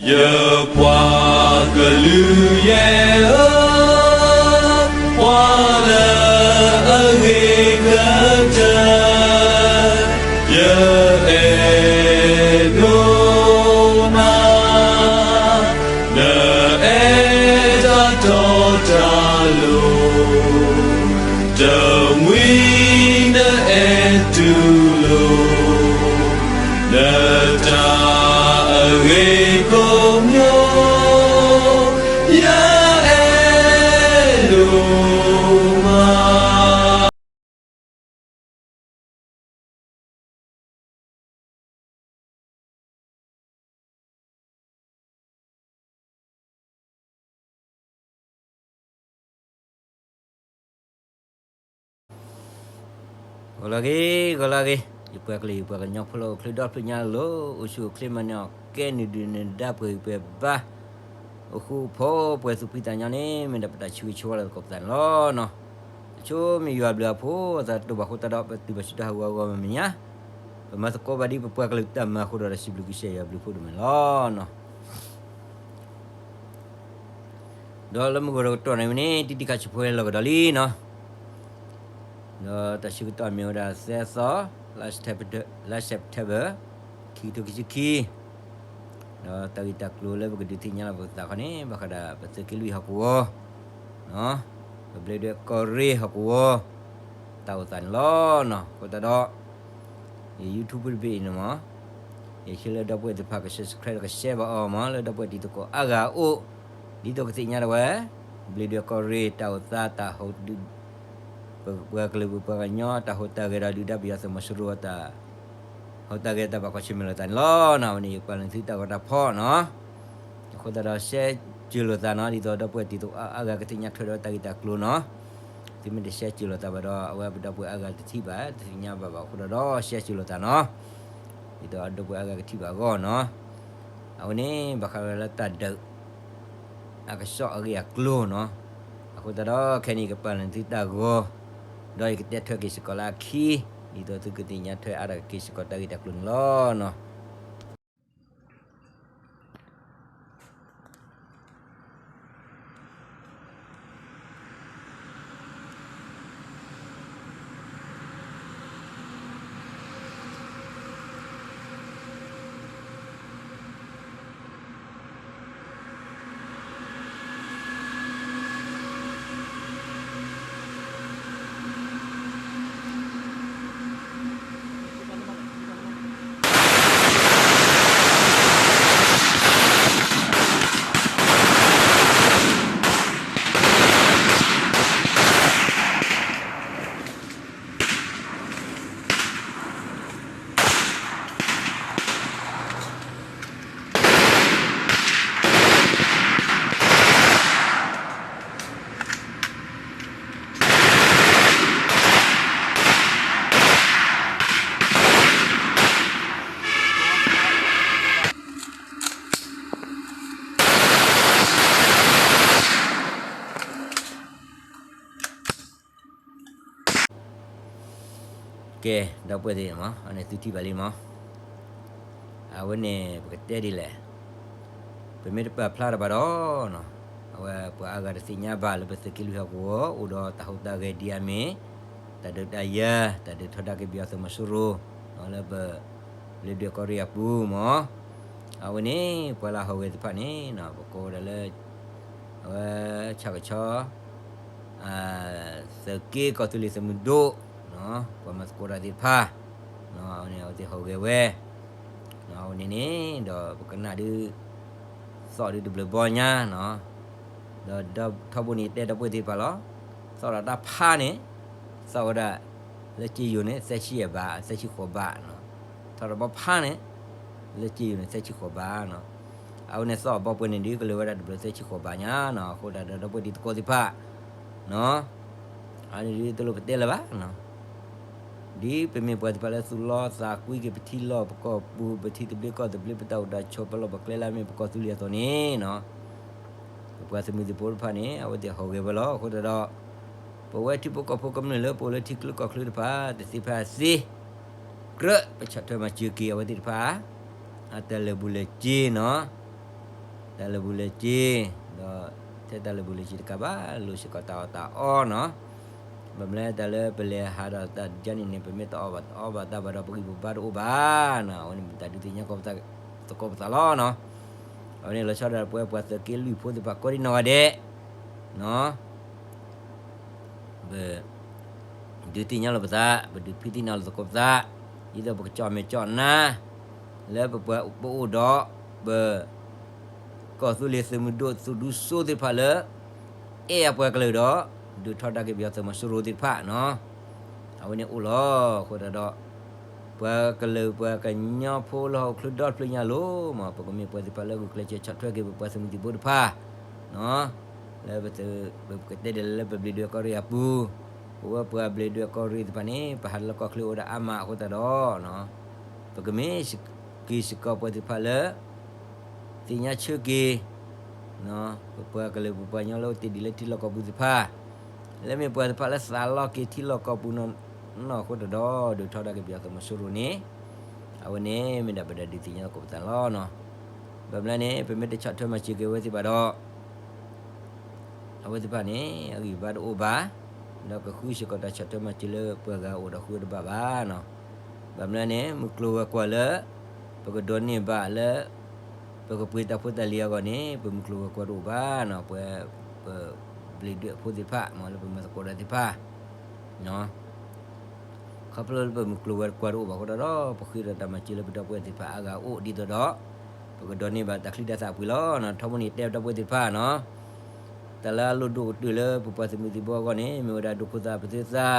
ယပှၤကလုာ်ယဲၢ်ဧၢ, ပှၤလၢအဂ့ၤကတၢၢ်, ယအဲၣ်ဒိးနၤ, နအဲၣ်တၢ်တီတၢ်လိၤ, တမှံၤနအဲၣ်တူၢ်လိာ် နတၢ်အဂ့ၤကိးမံၤ, ယအဲၣ်ဒိးမး. ဂီၤလၢအဂ့ၤ, ဂီၤလၢအဂ့ၤ, ယပှၤကလုာ် ယပှၤကညီဖိလၢအိၣ်ချ့ဒီဖျၢၣ်ညါလီၤ, အိၣ်ဆူၣ်အိၣ်ချ့မၤန့ၢ်အီၣ်ကဲ နုာ်ဒုၣ်နဒါပှဲၤဂံၢ်ပှဲၤဘါ, အိၣ်ဃူအိၣ်ဖိး ပှဲၤသူၣ်ဖှံသးညီန့ၣ် မ့ၢ်ဒၣ်ပတၢ်ဆၢဂ့ၤဆၢဝါလၢသကိးပသးန့ၣ်လီၤနီၤ. အဆိမ့ၢ်ယွၤဘျုးအဖှိၣ် အသးတတိၢ်ဘၣ်အဃိသတးဒီး ပတုၤဘၣ်ဆူတၢ်ဟးဂီၤအဂီၢ်မ့ၢ်မ့ၢ်ညါ, ပမၤသကိးဘၣ်ဒ်ပပှၤကလုာ်တၢ်မၤအဃိဒီး တၢ်စံးဘျုးကစၢ်ယွၤဘျုးဖှိၣ်ဒိၣ်မးလီၤနီၤ. ဒီးလၢမုၢ်ဂီၤတကတီၢ်န့ၣ်ဝဲန့ၣ် တံၤတံၤခါဆူၣ်ဖိဟဲလီၤကဒီးလံနီၤ. ဒီးတၢ်ဆၢကတီၢ်မ့ၢ်ဝဲဒၣ်သၢသီ, လါ September, ခံကထိခံဆံခံ, ဒီးတၢ်ဂ့ၢ်တၢ်ကျိၤလၢပကဒုးသ့ၣ်ညါလီၤပသးခီန့ၣ် ဘၣ်ဃးဒီးပသုးက့လွံၢ်ဟီၣ်ကဝီၤ, ပဘျ့ဒွဲၣ်ကီၢ်ရ့ၣ်ဟီၣ်ကဝီၤ တၢ်အိၣ်သးန့ၣ်လီၤနီၤ. အဃိသတးဒီး ယ YouTube တဘ့ၣ်အံၤန့ၣ်မး, ယဆၢလၢဒီပုၢ်ဝဲၢ်သ့ၣ်တဖၣ်က subscribe ဒီးက share ဘၣ်အီၤမး လၢဒီပုၢ်ဝဲၢ်တံၤသကိးအါဂၤအအိၣ်, ဒ်သိးကသ့ၣ်ညါဒၣ်ဝဲ ဘျ့ဒွဲၣ်ကီၢ်ရ့ၣ် တၢ်အိၣ်သးတၢ်ဟူး, ပပှၤကလုာ်ပပှၤကညီ တၢ်ဟူးတၢ်ဂဲၤဒီးဒုၣ်ဒါပယီၤသုးမီၤစိရိၤအတၢ် ဟူးတၢ်ဂဲၤတၢ်ဘၣ်ကွၢ်ဆၢၣ်မဲာ်လိာ်သးန့ၣ်လီၤနီၤ. အဝဲန့ၣ်ယပာ်လီၤသုတၢ်ဂီၤတၢ်ဖီၣ်နီၤ. အဃိသတးဒီး share စၢၤလိာ်သးနီၤ ဒ်သိးဒီပုၢ်ဝဲၢ်တံၤသကိးအါဂၤကသ့ၣ်ညါထွဲဒီးတၢ်ဂ့ၢ်တၢ်ကျိၤနီၤ. သုမ့ၢ်တ share စၢၤလိာ်သးဘၣ်ဒီး အဝဲပဒီပုၢ်ဝဲၢ်အါဂၤတထံၣ်ဘၣ် တသ့ၣ်ညါဘၣ်ဘၣ်အဃိသတးဒီး share စၢၤလိာ်သးနီၤ. ဒ်သိးဒီပုၢ်ဝဲၢ်အါဂၤကထံၣ်ဘၣ်အဂီၢ်နီၤ. အဝဲန့ၣ် ဘၣ်ဃးဝဲလၢတၢ်ဒုး အကစီၣ်အဂ့ၢ်အကျိၤနီၤ. အဃိသတးဒီး ခဲန့ၣ်ယကပာ်လီၤသုတၢ်ဂီၤ, ဒီးယကတဲထွဲက့ၤစ့ၢ်ကီးလၢအခံ, ဒ်သိးသုကသ့ၣ်ညါထွဲအါထီၣ်က့ၤစ့ၢ်ကီးတၢ်ဂ့ၢ်တၢ်ကျိၤန့ၣ်လီၤနီၤ. ကဲ ဒီပုၢ်ဝဲၢ်သ့ၣ်မး အန့ၣ်သုထံၣ်ဘၣ်လံမး, အဝဲန့ၣ် ပကတဲဒ်လဲၣ်, ပမ့ၢ်တပာ်ဖျါတၢ်ဘၣ်ဒီးနီၤ, အဝဲပှၤအါဂၤတသ့ၣ်ညါဘၣ်လၢပသုးက့လွံၢ်ဟီၣ်ကဝီၤ အိၣ်ဒီးတၢ်ဟူးတၢ်ဂဲၤဒ်အမ့ၢ် တၢ်ဒုးတၢ်ယၤ တၢ်ဒုးထီဒါက့ၤပယီၤသုးမီၤစိရိၤ လၢပ ဘျ့ဒွဲၣ်ကီၢ်ရ့ၣ်အပူၤမး, အဝဲန့ၣ် ပှၤလၢဟူးဂဲၤသ့ၣ်တဖၣ်န့ၣ် ပကိးဝဲဒၣ်လၢ အဝဲ ဆၣ်ကဆီ သုးက့ကီၢ်သူလ့ၤသုးမုၢ်ဒိၣ် ပှၤမၤသကိးတၢ်သ့ၣ်တဖၣ်, အဝဲန့ၣ် အဝဲသ့ၣ်ဟူးဂဲၤဝဲ, အဝဲန့ၣ်န့ၣ် ဒီးပကနၣ်ဒုး သီၣ်ဒုးတဘျုးဘီညါနီၤ, ဒီးထီဘိန့ၣ်တဲဒီပုၢ်ဝဲၢ်သ့ၣ်တဖၣ်လီၤ, သီၣ်ဒီးတၢ်ဖးန့ၣ် သီၣ်ဝဲဒၣ် လၢကၠ့ယိၤန့ၣ် သၢဆံယဲၢ်ဘး သၢဆံဃိးဘးနီၤ, ထီၣ်ဒီးဘီဖးန့ၣ် လၢကၠ့ယိၤန့ၣ် သၢဆံဃိးဘးနီၤ, အဝဲန့ၣ်သီၣ်အဘီပှဲၤန့ၣ်ဒုး ကလၢၤဝဲဒၣ်တဘျုးသၢဆံဃိးဘးညါနီၤ, အဃိသတးဒီးဒီပုၢ်ဝဲၢ်တံၤသကိးသ့ၣ်တဖၣ် အန့ၣ်ဒုးတလိၣ်ပတဲလၢၤဘၣ်နီၤ, ဒ်ပမ့ၢ်ပှၤသ့ၣ်တဖၣ်လၢသူၣ်လီသးကွံက့ၤ ပထံလီၢ်ပကီၢ်ပူၤ ပထံသဘျ့ကီၢ်သဘျ့ ပတၢ်အိၣ်တၢ်ဆိး ပလီၢ်ပကျဲလၢအမ့ၢ်ပကီၢ်သူလ့ၤအသိးန့ၣ်နီၤ, ပပှၤသုးမုၢ်သံၣ်ဘိတဖၣ်န့ၣ် အဝဲသ့ၣ်ဟူးဂဲၤဝဲလီၤ. အဃိသတးဒီး ပဝဲထံဖိကီၢ်ဖိကမျၢၢ်လၢပအိၣ်လၢထံချၢကီၢ်ချၢတဖၣ် တသ့ၣ်ဖဲသ့ ကြၢးပဆီၣ်ထွဲမၤစၢၤက့ၤအဝဲသ့ၣ်တဖၣ် အတၢ်လၢာ်ဘူၣ်လၢာ်စ့နီၤ, တၢ်လၢာ်ဘူၣ်လၢာ်စ့ၤ, ဒီးထဲတၢ်လၢာ်ဘူၣ်လၢာ်စ့ၤတကးဘၣ် လိၣ်စ့ၢ်ကီးတၢ်အီၣ်တၢ်အီနီၤ. ဘၣ်မနုၤတၢ်လၢပလဲၤဟးဒီးတၢ်ဒ်န့ၣ်န့ၣ် ပမ့ၢ်တအီၣ်ဘၣ်တအီဘၣ်တၢ်ဘၣ်ဒီး ပဂံၢ်ပဘါတအိၣ်ဘၣ်နီၤ. အဝဲန့ၣ်မ့ၢ်တၢ်ဒုးသ့ၣ်ညါသကိးပသးလီၤနီၤ. အဝဲန့ၣ်လီၤဆီဒၣ်တၢ်ပဝဲပှၤသုးက့လွံၢ်ဖိသ့ၣ်တဖၣ်ကိးဒံနီၢ်ဂၤဒဲး ပ ဒုးသ့ၣ်ညါလိာ်ပသး, ပဒုးဖံးသ့ၣ်ညါလိာ်သကိးပသး, ဒ်သိးပကကၠီၣ်မဲာ်ကၠီၣ်နါ လၢပပှၤပအိၣ်ဒီး ပ ကီၢ်သူလ့ၤသုးမုၢ်ဒိၣ်သုးဒူစိသ့ၣ်တဖၣ်လၢ အဲၣ်အပှၤကလုာ်ဒီး ဒုးထီဒါက့ၤပယီၤသုးမီၤစိရိၤသ့ၣ်တဖၣ်နီၤ. အဝဲန့ၣ်အိၣ်လီၤ. အဃိသတးဒီး ပှၤကလုာ်ပှၤကညီဖိလၢဟီၣ်ခိၣ်ချၢဒီတဖျၢၣ်ညါလိၤမး ပကမ့ၢ်ပှၤသ့ၣ်တဖၣ်လၢဂုာ်ကျဲးစၢးဆီၣ်ထွဲက့ၤပပှၤသုးမုၢ်သံၣ်ဘိတဖၣ် လၢပ ပကတဲဒ်လဲၣ်လၢပဘျံးဒွဲၣ်ကီၢ်ရ့ၣ်အပူၤ, ပဝဲပှၤဘျံးဒွဲၣ်ကီၢ်ရ့ၣ်သ့ၣ်တဖၣ်န့ၣ် ပဟးလၢကီၢ်ချၢအိၣ်ဒီးအါမးအဃိသတးဒီး ပကမ့ၢ်က့ၤစ့ၢ်ကီးပှၤသ့ၣ်တဖၣ်လၢ သ့ၣ်ညါဆၢက့ၤ ပပှၤကလုာ်ပပှၤကညီလၢအိၣ်တ့ၢ်ဒံးလၢထံလီၢ်ကီၢ်ပူၤသ့ၣ်တဖၣ်, လၢမ့ၢ်ပှၤသ့ၣ်တဖၣ်လၢသးလီက့ၤထံလီၢ်ကီၢ်ပူၤနီၢ်နီၢ်အဃိသတးဒီး ဒုးထီဒါက့ၤပယီၤသုးမီၤစိရိၤန့ၣ်, အဝဲန့ၣ်မ့ၢ်ဒၣ်ပဒုးသ့ၣ်ညါသကိးပသးလီၤနီၤ. ဘၣ်မနုၤလဲၣ်န့ၣ် ပမ့ၢ်တဆီၣ်ထွဲမၤစၢၤက့ၤဝဲသ့ၣ်ဘၣ်ဒီး အဝဲသ့ၣ်တဖၣ်န့ၣ် အဂံၢ်ဘါတအိၣ်ဘၣ်, ဒီးကဃုစ့ၢ်ကီးတၢ်ဆီၣ်ထွဲမၤစၢၤလၢပှၤဂၤအအိၣ်ဒီးဃုတဘၣ်ဘၣ်နီၤ. ဘၣ်မနုၤလဲၣ်န့ၣ် မုၢ်ကျိၤဝဲၤကွာ်လၢ ပကဒိးန့ၢ်ဘၣ်လၢ ပကပှ့ၤတၢ်ဖိတၢ်လံၤအဂီၢ်န့ၣ် ပမုၢ်ကျိၤဝဲၤကွာ်တအိၣ်ဘၣ်နီၤ, ပှၤ ပ ဘျံးဒွဲၣ်ဖိသ့ၣ်တဖၣ် မ်လၢပမၤသကိးတၢ်သ့ၣ်တဖၣ် ခီဖျိလၢပမုၢ်ကျိၤဝဲၤကွာ်တအိၣ်ဘၣ်အဃိသတးဒီး ပဃ့ဒီးတၢ်မၤစၢၤလၢပဒီပုၢ်ဝဲၢ်သ့ၣ်တဖၣ်အါဂၤအိၣ်ဒ်သိးဒီး ပကဒိးန့ၢ်ဘၣ်တၢ်ချံတၢ်သၣ်အပှ့ၤလီၤ. ထီဘိန့ၣ်တဲဒီပုၢ်ဝဲၢ်သ့ၣ်တဖၣ်နီၤ, တၢ်လၢအလိၣ်ဒိၣ်ကတၢၢ်လၢပပှၤသုးမုၢ်သံၣ်ဘိအဂီၢ်န့ၣ် မ့ၢ်ဝဲဒၣ်ဒိၣ်ခိၣ်သၣ်ပသုးသၣ်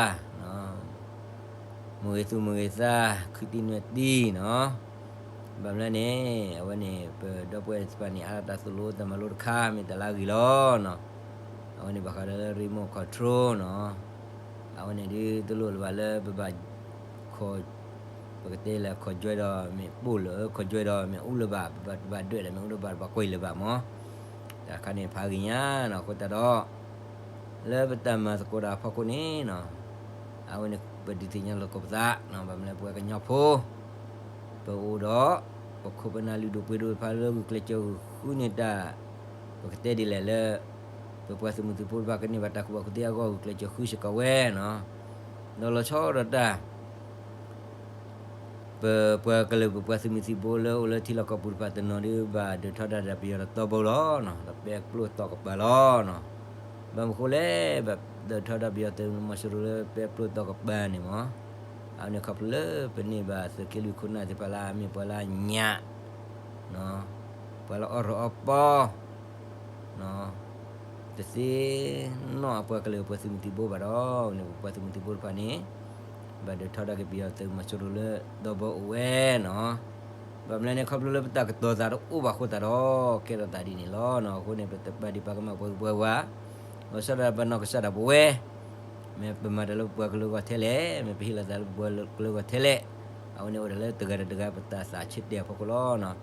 မ့ၢ်ဂ့ၤသူမ့ၢ်ဂ့ၤသၣ် ခုးတံၢ်နွဲၣ်တံၢ်နီၤ. ဘၣ်မနုၤလဲၣ်န့ၣ် အဝဲန့ၣ် ပဒီပုၢ်ဝဲၢ်သ့ၣ်တဖၣ်န့ၣ် အါဒၣ်တၢ်သိၣ်လိတၢ်မၤလိတခါ မ့ၢ်တၢ်လၢအဂ့ၤလီၤနီၤ. အဝဲန့ၣ်ဘၣ်ဃးဒီးလၢ remote control နီၤ. အဝဲန့ၣ်ဒ်သိးလိၣ်လၢၤဘၣ်လၢပဘၣ် ပကတဲလၢ control ဒီးမ့ၢ်ပိၢ်လၢ control ဒီးမ့ၢ်အူလၢၤဘၣ် ပဘၣ်တဘၣ်ဒွဲၣ်လၢမ့ၢ်အူလၢၤဘၣ် တဘၣ်ကွံာ်လၢၤဘၣ်မး, တၢ်တခါန့ၣ်ဖးဂ့ၤညါနီၤ. အဃိသတးဒီး လၢပတၢ်မၤသကိးတၢ်အဖီခိၣ်န့ၣ်နီၤ, အဝဲန့ၣ်ပဒုးသ့ၣ်ညါလိာ်သကိးပသးနီၤ, ဘၣ်မနုၤလၢပှၤကညီဖိ ပအိၣ်ဒီး ပခိၣ်ပနၢ်လုၢ်ဒိၣ်ပှ့ၤဒိၣ်တဖၣ်လၢဂုာ်ကျဲးစၢးဂုာ်ဃုန့ၢ်တၢ်, ပကတဲဒ်လဲၣ်လၢ ပပှၤသုးမုၢ်သံၣ်ဘိတဖၣ်ကန့ၢ်ဘၣ်တၢ်ကူၣ်ဘၣ်ကူၣ်သ့အဂီၢ် ဂုာ်ကျဲးစၢးဃုစ့ၢ်ကီးဝဲနီၤ. ဒီးလီၤဆီဒၣ်တၢ် ပပှၤကလုာ်ပပှၤသုးမုၢ်သံၣ်ဘိလၢအိၣ်လၢထံလီၢ်ကီၢ်ပူၤတဖၣ်တနီၤဒုး ဘၣ်ဒုးထီဒါဒီးပယီၤဒီးတီဘိလီၤနီၤ, ဒီးပဲပျိတီကပၤလီၤနီၤ. ဘၣ်မနုၤဃိလဲၣ် ဘၣ်ဒုးထီဒါပယီၤသုးမီၤစိရိၤလၢပဲပျိတီကပၤန့ၣ်မး, အဝဲန့ၣ်ခီဖျိလၢပန့ၢ်ဘၣ်သုးက့လွံၢ်ခိၣ်နၢ်သ့ၣ်တဖၣ်လၢအမ့ၢ်ပှၤလၢအညၣ် ပှၤလၢအီၣ်ရီၣ်အီပီ တသ့နီၣ်အပှၤကလုာ်ပှၤသုးမုၢ်သံၣ်ဘိဘၣ်ဒီး န့ၣ်ပပှၤသုးမုၢ်သံၣ်ဘိတဖၣ်န့ၣ် ဘၣ်ဒုးထီဒါက့ၤပယီၤသုးမီၤစိရိၤလၢတီဘိအိၣ်ဝဲနီၤ. ဘၣ်မနုၤလဲၣ်န့ၣ် ခီဖျိလၢပတၢ်ကတီၤသးတအိၣ်ဘၣ်အဃိသတးဒီး ကဲထီၣ်သးဒ်န့ၣ်လီၤနီၤ. အဃိန့ၣ် ပတပာ်ဒံးပာ်ကမၣ်ပှၤဂုၤပှၤဂၤ လီၤဆီဒၣ်ပနီၢ်ကစၢ်ဒၣ်ပဝဲ မ့ၢ်ပမၤတၢ်လၢပပှၤကလုာ်အဂီၢ်ထဲလဲၣ်, မ့ၢ်ပဟ့ၣ်လီၤသးလၢပပှၤကလုာ်အဂီၢ်ထဲလဲၣ်, အဝဲန့ၣ်အိၣ်ဒၣ်လၢတဂၤဒီးတဂၤပတၢ်သးဆၢတဲာ်အဖီခိၣ်လီၤနီၤ.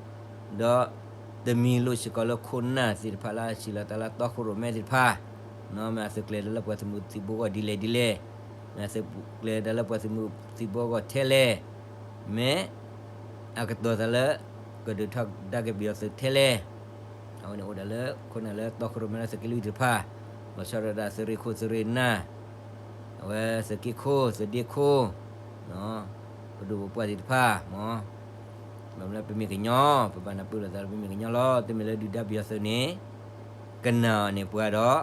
ဒီးတမံၤလိာ်စ့ၢ်ကီးလၢခိၣ်နၢ်သ့ၣ်တဖၣ်လၢအစံးလီၤတၢ်လၢတီခိၣ်ရိၣ်မဲသ့ၣ်တဖၣ်, မ့ၢ်အသုးကျဲၤတၢ်လၢပှၤသုးမုၢ်သံၣ်ဘိအဂီၢ်ဒ်လဲၣ်ဒ်လဲၣ်, မ့ၢ်အသုးကျဲၤတၢ်လၢပှၤသုးမုၢ်သံၣ်ဘိအဂီၢ်ထဲလဲၣ်, မ့ၢ် အကတီၤသးလၢ ကဒုးထီဒါက့ၤပယီၤသုးထဲလဲၣ်. အဝဲန့ၣ်အိၣ်ဒၣ်လၢခိၣ်နၢ်လၢတီခိၣ်ရိၣ်မဲလၢသုးက့လွံၢ်သ့ၣ်တဖၣ်, လီၤဆီဒၣ်တၢ်သုးရ့ၣ်ခိၣ်သုးရ့ၣ်နၢ်, အဝဲသုးက့ခိၣ်သုးဒ့ခိၣ်, ပဒိၣ်ပပှၢ်သ့ၣ်တဖၣ်မး, ဘၣ်မနုၤလၢပမ့ၢ်ကညီ, ပဘၣ်နၢ်ပၢၢ်လိာ်သးလၢပမ့ၢ်ကညီလီၤ. တမ့ၢ်လၢဒုၣ်ဒါပယီၤသုးန့ၣ် ကနာ်အီၤန့ၣ်ပှၤဒီး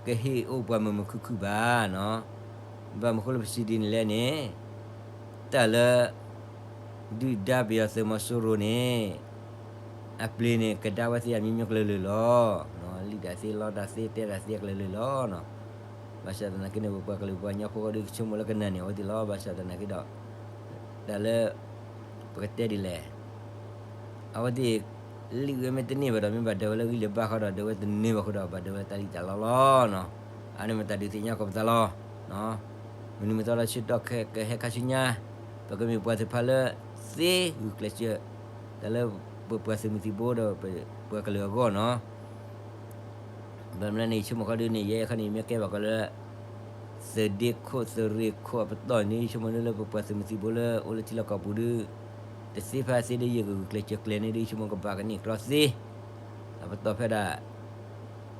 ကဟ့ၣ်အိၣ်ပှၤမုာ်မုာ်ခုၣ်ခုၣ်ဘၣ်နီၤ. ဘၣ်မနုၤဃိလၢပစံးဒ်န့ၣ်လဲၣ်န့ၣ် တၢ်လၢ ဒုၣ်ဒါပယီၤသုးမီၤစိရိၤန့ၣ် အပျ့ၤန့ၣ် ကဒါဝဲသ့ၣ်အမျိုးမျိုးကျၢၤလၢာ်လီၤ. လံၣ်တၢ်သ့ လီတၢ်သ့ တဲတၢ်သ့အကျၢၤလၢာ်လီၤ. ဘၣ်ဆၣ်သနာ်က့န့ၣ် ပပှၤကလုာ်ပှၤကညီဖိဂီၢ်ဒီး ကဆိကမိၣ်လၢကနၣ်န့ၢ်အဝဲသ့ၣ်လီၤ. ဘၣ်ဆၣ်သနာ်က့ဒီး တၢ်လၢ ပကတဲဒ်လဲၣ် အဝဲသ့ၣ် လံၣ်ဝဲမ့ၢ်တန့ၢ်ဘၣ်ဒီး မ့ၢ်ဘၣ်ဒၢးဝဲလၢဂံၢ်လၢဘါဃီဒီး ဒၢးဝဲတန့ၢ်ဘၣ်ဃီဒီး ဘၣ်ဒၢးဝဲတၢ်လံၣ်တၢ်လီလီၤနီၤ. အန့ၣ်မ့ၢ်တၢ်ဒုးသ့ၣ်ညါကီးပသးလီၤ. မနုၤမ့ၢ်သီလၢဆၢကတီၢ်ကဟဲခါဆူညါ ပကမ့ၢ်ပှၤသ့ၣ်တဖၣ်လၢ သ့ဂုာ်ကျဲးစၢး တၢ်လၢပပှၤသုးမုၢ်သံၣ်ဘိဒီးပပှၤကလုာ်အဂီၢ်နီၤ. ဘၣ်မနုၤလဲၣ်န့ၣ် ယဆိကမိၣ်ခီဒုန့ၣ် ယဲခီန့ၣ် ယမ့ၢ်ကဲဘၣ်ကီးလၢ သုးဒ့ခိၣ်သုးရ့ၣ်ခိၣ်အပတီၢ်န့ၣ် ယဆိကမိၣ်ဒုလၢပပှၤသုးမုၢ်သံၣ်ဘိလၢအိၣ်လၢထံလီၢ်ကီၢ်ပူၤဒု တသ့ဖဲသ့ဒု ယကဂုာ်ကျဲးစၢးကျဲၤန့ၣ်ဒု ယဆိကမိၣ်ကဘၣ်ကန့ၢ်တြီသ့ ပတီၢ်ဖဲဒၣ်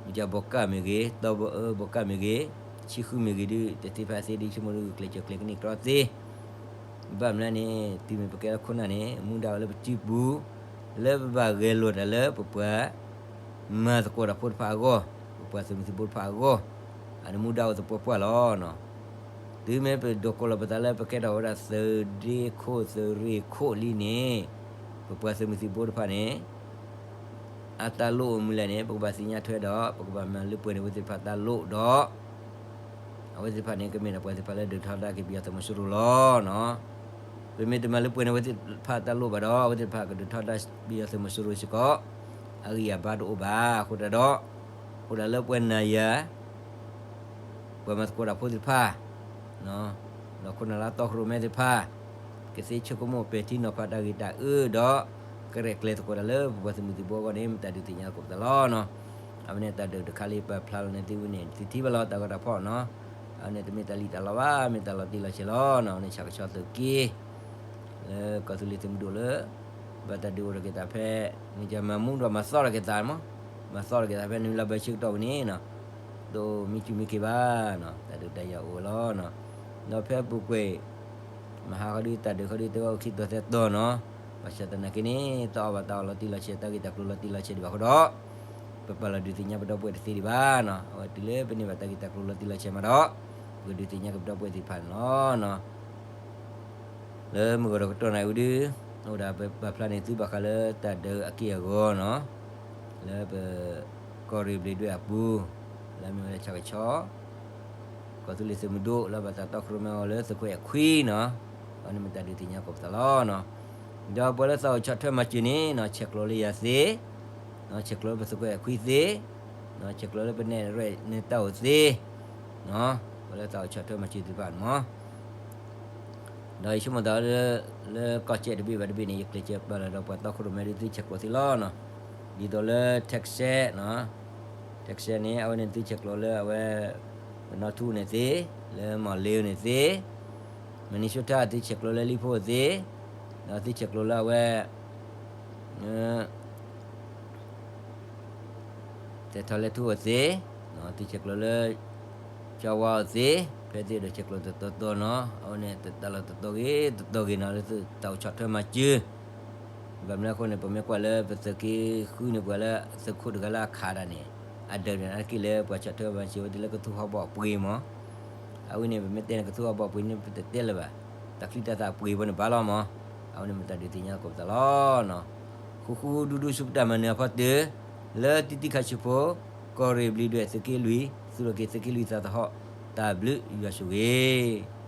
မ့ၢ်ကဘီကၣ်မ့ၢ်ဂ့ၤ, တီဘီကၣ်မ့ၢ်ဂ့ၤ, ဆံဃုမ့ၢ်ဂ့ၤဒုး တသ့ဖဲသ့ဒုး ဆိကမိၣ်ဒုး ကျဲးစၢးကျဲးကနံၣ်တြီသ့. ဘၣ်မနုၤန့ၣ် တုၤမ့ၢ်ပကဲထီၣ်ခိၣ်နၢ်န့ၣ် မူဒါအိၣ်လၢပစုပူၤ လၢပဘၣ်ဂဲၤလိာ်တၢ်လၢပပှၤ မၤသကိးတၢ်ဖိတဖၣ်အဂီၢ်, ပပှၤသုးမုၢ်သံၣ်ဘိတဖၣ်အဂီၢ်, အန့ၣ်မူဒါအိၣ်သပှၢ်ပှၢ်လီၤ. တုၤမ့ၢ်ပဒိးကိးလီၤပသးလၢပကဲထီၣ်ဝဲဒၣ်သုးဒ့ခိၣ်သုးရ့ၣ်ခိၣ်လံန့ၣ် ပပှၤသုးမုၢ်သံၣ်ဘိတဖၣ်န့ၣ် အတၢ်လိၣ်အိၣ်မနုၤလဲၣ်န့ၣ် ပကဘၣ်သ့ၣ်ညါထွဲဒီး ပကဘၣ်မၤလၢပှဲၤန့ၢ်အဝဲသ့ၣ်တဖၣ်တၢ်လိၣ်ဒီး အဝဲသ့ၣ်တဖၣ်န့ၣ် ကမ့ၢ်ဒၣ်ပှၤသ့ၣ်တဖၣ်လၢဒုးထီဒါက့ၤပယီၤသုးမီၤစိရိၤလီၤ. ပမ့ၢ်တမၤလၢပှဲၤန့ၢ်အဝဲသ့ၣ်တဖၣ်တၢ်လိၣ်ဘၣ်ဒီး အဝဲသ့ၣ်တဖၣ်ကဒုးထီဒါပယီၤသုးမီၤစိရိၤစ့ၢ်ကီး အဂံၢ်အဘါတအိၣ်ဘၣ်အဃိတၢ်ဒီး အိၣ်ဒၣ်လၢပှၤနၤယၤ ပှၤမၤသကိးတၢ်ဖိသ့ၣ်တဖၣ် ဒီးခိၣ်နၢ်လၢတီခိၣ်ရိၣ်မဲသ့ၣ်တဖၣ် ကသ့ဆိကမိၣ်ပဲာ်ထံနီၤဖးတၢ်ဂ့ၢ်တၢ်အၢဒီး ကရဲၣ်ကျဲၤသကိးတၢ်လၢပပှၤသုးမုၢ်သံၣ်ဘိအဂီၢ်န့ၣ် မ့ၢ်တၢ်ဒုးသ့ၣ်ညါသကိးပသးလီၤ. အဝဲန့ၣ်တၢ်ဒုးတခါလၢပာ်ဖျါလီၤန့ၣ်သ့ဝံၤန့ၣ် သုထံၣ်ဘၣ်လီၤတၢ်ဂီၤတၢ်ဖီၣ်နီၤ. အဝဲန့ၣ်တမ့ၢ်တၢ်လံၣ်တၢ်လီဘၣ် မ့ၢ်တၢ်လီၤတံၢ်လီၤဆဲးလီၤ. အဝဲန့ၣ်ဆၣ်ကဆီသုးက့ လၢကီၢ်သူလ့ၤသုးမုၢ်ဒိၣ်လၢ ဘၣ်တၢ်ဒုးအိၣ်ထီၣ်က့ၤသးဖဲ မ့ၢ်ကမၤမူဒီးမၤသီထီၣ်က့ၤသးမး, မၤသီထီၣ်က့ၤသးဖဲနွံလါဘၢၣ်ဆၢကတီၢ်ဝဲန့ၣ် တအိၣ်မံစုမံခ့ဘၣ်. တၢ်ဒုးတၢ်ယၤအိၣ်ဝဲလီၤ. ဒီးဖဲပူၤကွံာ် မဟါခီဒုးတၢ်ဒုးခီဒုးတဲဝဲအိၣ်ခံတီၤသၢတီၤနီၤ. ဘၣ်ဆၣ်သနာ်က့န့ၣ် တအီၣ်ဘၣ်တၢ်အီၣ်လီၤတံၢ်လီၤဆဲး တၢ်ဂ့ၢ်တၢ်ကျိၤလီၤတံၢ်လီၤဆဲးဒံးဘၣ်အဃိဒီး ပပာ်လီၤဒုးသ့ၣ်ညါပဒီပုၢ်ဝဲၢ်တသ့ဒံးဘၣ်နီၤ. အဝဲတုၤလၢပန့ၢ်ဘၣ်တၢ်ဂ့ၢ်တၢ်ကျိၤလီၤတံၢ်လီၤဆဲးမးဒီး ပကဒုးသ့ၣ်ညါက့ၤပဒီပုၢ်ဝဲၢ်သ့ၣ်တဖၣ်န့ၣ်လီၤ. လၢမုၢ်ဂီၤတကတီၢ်နၣ်ရံၣ်ဝံၤဒု အိၣ်ဒၣ်ပပာ်ဖျါန့ၢ်သုဘၣ်ဃးလၢတၢ်ဒုးအက့ၢ်အဂီၤနီၤ, လၢပ ကီၢ်ရ့ၣ်ဘျံးဒွဲၣ်အပူၤ, လၢမ့ၢ်ဝဲဒၣ်ဆၣ်ကဆီ ကီၢ်သူလ့ၤသုးမုၢ်ဒိၣ် လၢဘၣ်တၢ်တီခိၣ်ရိၣ်မဲအီၤလၢသုးခိၣ်အဲၣ်ခွံနီၤ, အဝဲန့ၣ်မ့ၢ်တၢ်ဒုးသ့ၣ်ညါကိးပသးလီၤ. ဒီးပှၤလၢသးအိၣ်ဆီၣ်ထွဲမၤစၢၤန့ၣ်နီၤ ဆဲးကျိးလၢယၤသ့, ဆဲးကျိးလၢပသုးခိၣ်အဲၣ်ခွံသ့, ဆဲးကျိးလၢပနဲၣ်ရဲၣ်န့ၢ်တၢ်အိၣ်သ့, ပှၤလၢသးအိၣ်ဆီၣ်ထွဲမၤစၢၤသ့ၣ်တဖၣ်န့ၣ်မး ဒီးယဆိကမိၣ်သးလၢ လၢကီၢ်စဲၣ်တဘ့ၣ်ဘၣ်တဘ့ၣ်န့ၣ် ယကျဲးစၢးပာ်လီၤဒီးပှၤတီခိၣ်ရိၣ်မဲဒုးသုဆဲးကျိးသ့လီၤနီၤ. ဒ်သိးလၢ Texas နီၤ, Texas န့ၣ် အဝဲန့ၣ်သုဆဲးကျိးလၢအဝဲ ပနီၢ်ထူန့ၣ်သ့, လၢမီၢ်လ့န့ၣ်သ့, Minnesota သုဆဲးကျိးလၢလံဖိသ့, ဒီးသုဆဲးကျိးလၢအဝဲ သဲးထီၣ်လဲၤထူအိၣ်သ့, သုဆဲးကျိးလၢ ကၠီဝါအိၣ်သ့, ဖဲသုဒီးဆဲးကျိးတတီၤတီၤနီၤ, အဝဲန့ၣ်တၢ်လီၢ်တတီၤဂ့ၤ တတီၤဂ့ၤနီၤ လၢသုတၢ်အိၣ်ဆီၣ်ထွဲမၤစၢၤ, ဘၣ်မနုၤအဃိန့ၣ် ပမ့ၢ်ကွၢ်လၢပသုးက့ဃုန့ၣ် ပှၤလၢသုးခိၣ်တဂၤလၢအခးတၢ်န့ၣ် အဒၢးန့ၣ် အက့ၢ်လၢပှၤဆီၣ်ထွဲမၤစၢၤဝဲဒၣ်လၢကသူၣ်ဟီၣ်ဘီၣ်ပှ့ၤမး, အဝဲန့ၣ် ပမ့ၢ်တဲန့ၣ် ကသူၣ်ဟီၣ်ဘီၣ်ပှ့ၤန့ၣ် ပတတဲလၢၤဘၣ်, တၢ်ချံတၢ်သၣ်ပှ့ၤဘီန့ၣ်ဘၣ်လီၤမး, အဝဲန့ၣ်မ့ၢ်တၢ်ဒုးသ့ၣ်ညါကိးပသးလီၤ. ဃူဃူဒူဒူဆူပတၢ်မၤနၢၤအဖီတၢၢ်, လၢတံတံခါဆူဖိ, ကီၢ်ရ့ၣ်ဘျံးဒွဲၣ်သုးက့လွံၢ်, သူၣ်ထီၣ်က့ၤသုးက့လွံၢ်သးသဟီၣ်, တၢ်ဘျုးယွၤဆိၣ်ဂ့ၤ